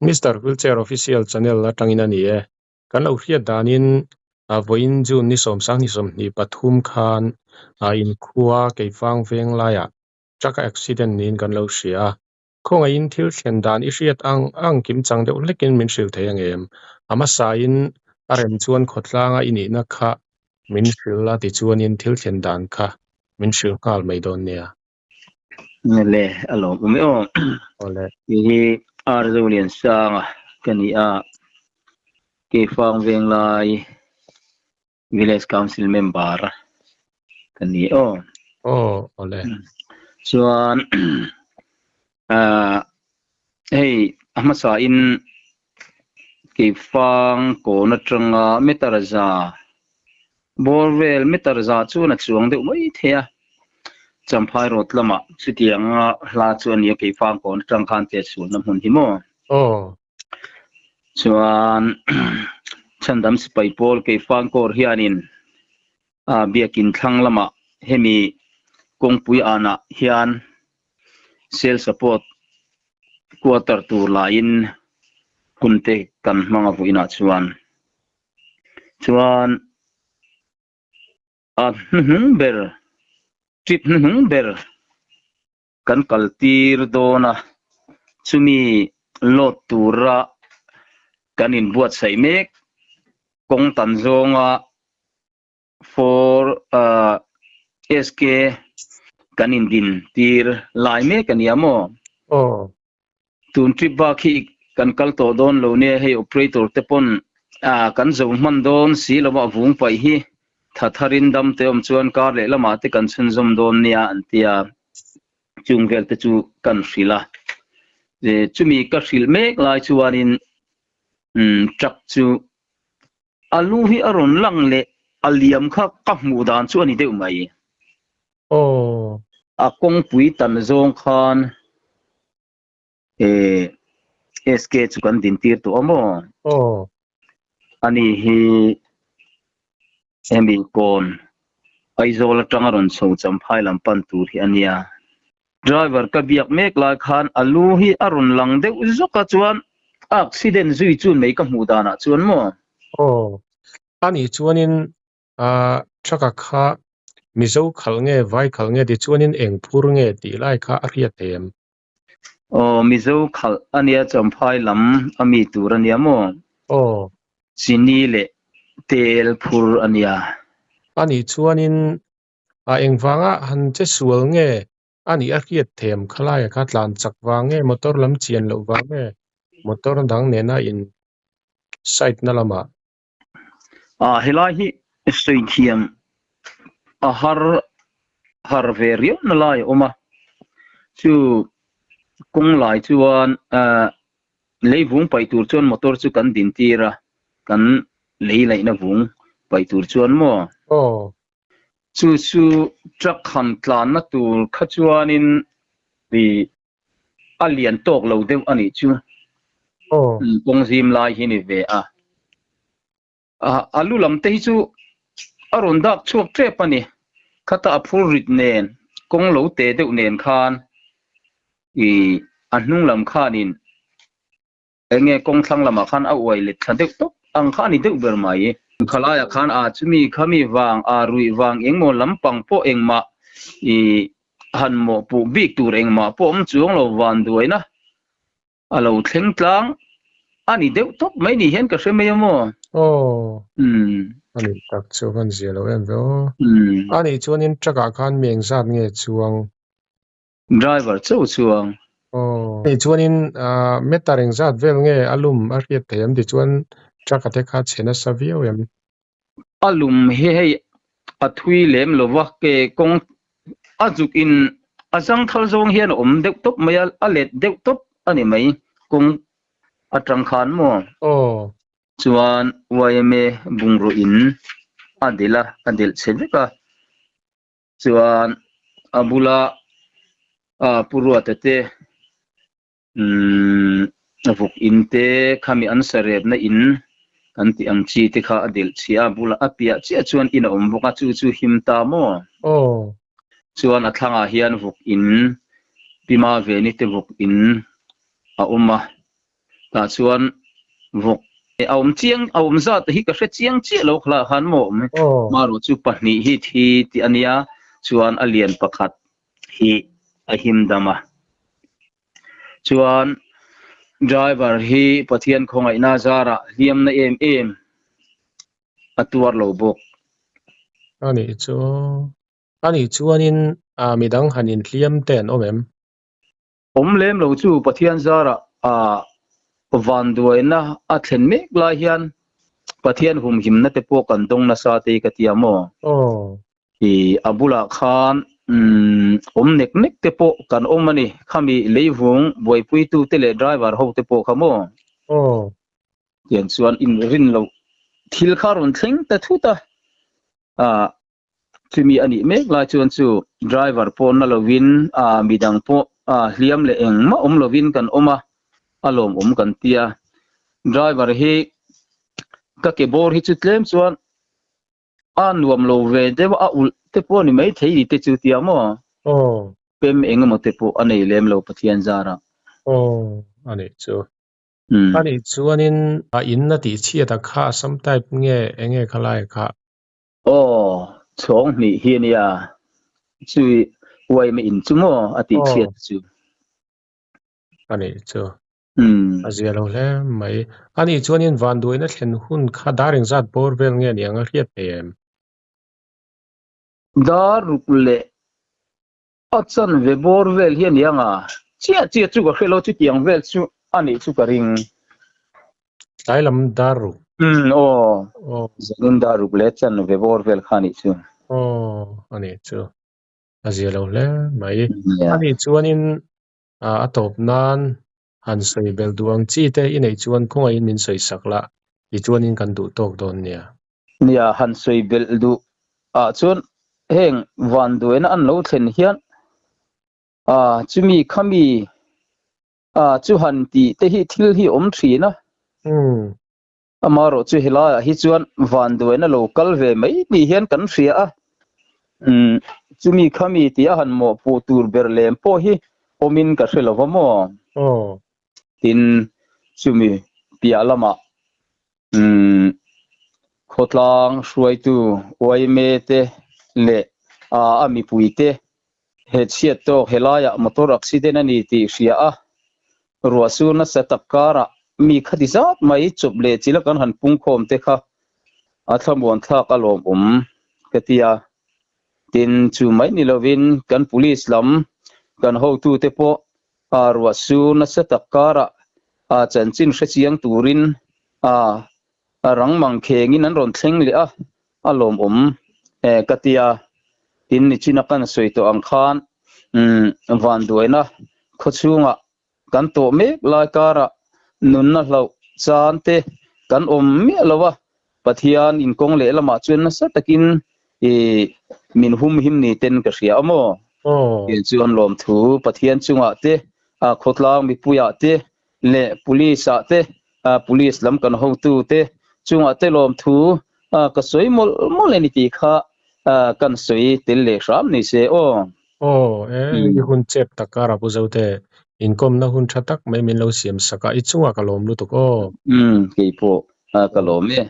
Mister Wheelchair Official Channel atangin a ni e. Kan lo hriat danin vawiin June ni sawmsang ni 23 khan inkhua Keifang veng laiah truck a accident niin kan lo hria a. Khawngaihin thil thlen dan i hriat ang ang kim chang deuh hlekin min hrilh thei ang em? A hmasain a rem chuan khawtlanga i nihna kha min hrilh a tichuanin thil thlen dan kha min hrilh nghal mai dawn nia. Le a lawm awm e aw. Awle. Kei hi R Zoliansanga ka ni a, Keifang Venglai Village Council member ka ni aw. Aw, awle. Chuan hei a hmasa in Keifang kawn atanga meter za Bawr vel meter za chuan a chuang deuh mai thei a, Champhai road lamah chutianga hla chu a nia Keifang kawn atang khan chetsualna hmun hi maw? Aw. Chuan Chhandam Sipai Pawl Keifang Corps hianin Biakin thlang lamah hemi kawngpui anah hian Sales Support Quarter tur laiin hunte kan hmang a vawiinah chuan. Chuan a hnuhnung ber trip hnuhnung ber kan kal tir dawn a, chumi load tura kan inbuatsaih mek kawng tan zawnga for SK kan indin tir lai mek a nia maw? Aw. Tun trip bak hi kan kal tawh dawn lo nia hei operator te pawn kan zo hman dawn si lo a vung paih hi tha tharin dam te awm chuan kar leh lamah te kan chhunzawm dawn nia an tia chung vel te chu kan hrilh a. Chumi ka hrilh mek lai chuanin truck chu A lu hi a rawn lang leh a liam kha ka hmuh dan chu a ni deuh mai. Aw. A kawngpui tan zawng khan eh SK chu kan din tir tawh a maw? Aw. Ani hi hemi kawn Aizawl atanga rawn chho Champhai lam pan tur hi a nia. Driver ka biak mek lai khan a lu hi a rawn lang deuh zawk a chuan accident zui chun mai ka hmuh danah chuan maw? Aw, anih chuanin ah truck-a kha Mizo khalh nge vai khalh nge tichuanin eng phur nge tih lai kha a hriat thei em? Aw, Mizo khalh a nia Champhai lam a mi tur a nia maw? Aw. Chini leh tel phur a nia. Anih chuanin A engvanga han che sual nge a nih a hriat them khalaia kha tlan chak vang nge motor lam chian loh vang nge motor dang nena in side na lamah. A helai hi sawi thiam a har har ve riau na lai a awm a, chu kawng lai chuan lei vung paih tur chuan motor chu kan din tir a, kan lei laihna vung paih tur chuan maw? Aw. Chu chu truck han tlanna tur kha chuanin i a lian tawk lo deuh a nih chu. Aw. Kawng zim lai hi ni ve a. A lu lam te hi chu a rawn dak chhuak tep a ni. Khata a phur rit nen, kawng lo te deuh nen khan i a hnung lam khanin eng nge kawng thlang lamah khan a uai let thla deuh tawp ang kha a ni deuh ber mai. Khalaiah khan a chumi khami vang, a ruih vang engmaw lampang pawh engmah i han mawhpuh bik tur engmah pawh awm chuang lo vanduaina A lo thleng tlang a ni deuh tawp mai ni hian ka hre mai a maw? Aw. Umm. A nih tak chu kan zia lo em ve aw. Umm. A nih chuanin truck ah khan mi engzat nge chuang? Driver chauh chuang. Aw. A nih chuanin meter engzat vel nge a lum a hriat thei em tichuan truck a te kha chhe nasa viau em? A lum hi hei a thui lem lo va, ke kawng a zuk in a zangthal zawng hian a awm deuh tawp mai a, a let deuh tawp a ni mai kawng atang khan maw? Aw. Chuan yma bungraw in a delh a, a delh chhe vek a, chuan a bula Pu Ruata te Umm vuk in te khami an sarepna in kan tih ang chi te kha a delh chhia a bulah a piah chiah chuan in a awm bawk a chu chu him ta maw? Aw. Chuan a thlangah hian vuk in Pima Veni te vuk in a awm a. Tah chuan vawk a awm chiang a awm zat hi ka hre chiang chiah lo khala khan maw awm marawh chu pahnih hi thi tih a nia chuan a lian pakhat hi a him dam a chuan driver hi Pathian khawngaihna zarah hliamna em em a tuar lo bawk. A nih chu a nih chuanin midang han inhliam te an awm em? Awm lem lo chu Pathian zarah ah vanduaina a thlen mek lai hian Pathian humhimna te pawh kan dawng nasa te hi ka tia maw? Aw. I a bulah khan awm nek nek te pawh kan awm a ni. Khami leivung buaipuitu te leh driver ho te pawh kha maw? Aw. Tiang chuan inrin loh thil kha rawn thleng ta thut a. Ah Chumi a nih mek lai chuan chu driver pawh na lovin ah midang pawh ah hliam leh engmah awm lovin kan awm a, a lawmawm kan ti a. Driver hi ka ke bawr hi chu tlem chuan a nuam lo ve deuh a, a ulh te pawh a ni maithei ni te chu tia maw? Aw. Pem engemaw te pawh a nei lem lo Pathian zarah. Aw, a nih chu. A nih chuanin a in a tih chhiat a kha Assam type nge enge khalai kha? Aw, chhawng hnih hi a nia. Chui uaima in chu maw a tih chhiat chu. A nih chu. A zia lo hle mai. A nih chuanin vanduaina thlen hun kha dar engzat bawr vel nge niang a hriat thei em? Dar ruk leh a chanve bawr vel hi a ni ang a, chiah chiah chu ka hre lo, chutiang vel chu a nih chu ka ring. Tlai lam dar ruk. Umm aw, zanin dar ruk leh chanve bawr vel kha a nih chu. Aw, a nih chu. A zia lo hle mai. A nih chuanin a tawp nan han sawi belh duh ang chi te i neih chuan khawngaihin min sawi sak la, tichuanin kan duh tawk dawn nia. Nia, han sawi belh duh ah chuan heng vanduaina an lo thlen hian ah chumi khami ah chu han tih te hi thil hi awm thin a. Amaherawh chu helaiah hi chuan vanduaina lo kal ve mai ni hian kan hria a, umm chumi khami tia han mawhpuh tur ber lem pawh hi awmin ka hre lo va maw? Tin, chumi piah lamah umm khawtlang hruaitu yma te leh a mipuite he chhiat tawk helaiah motor accident a ni tih hria a, ruah sur nasa tak karah mi khati zat mai chawp leh chila kan han pungkhawm te kha a thlamuan thlak a lawmawm ka ti a. Tin, chu mai ni lovin kan police lam kan hotute pawh a ruah sur nasa tak karah a chanchin hrechiang turin a rang mang khengin an rawn thleng leh a, a lawmawm ka ti a. Tin, nichina kan sawi tawh ang khan vanduaina khawchhungah kan tawh mek lai karah nunna hlauh chan te kan awm miah lo a, Pathian inkawng leh lamah chuan nasa takin min humhim ni ten ka hria a maw? Tiang chuan lawmthu Pathian chungah te, khawtlang mipuiah te leh police ah te, police lam kan hotu te chungah te lawmthu ka sawi mawlh mawlh a ni tih kha kan sawi tel leh hram ni se aw. Aw, e, i hun chep tak kara Pu Zote, inkawmna hun tha tak mai min lo siam sak a, i chungah ka lawm lutuk aw. Umm, keipawh ka lawm e.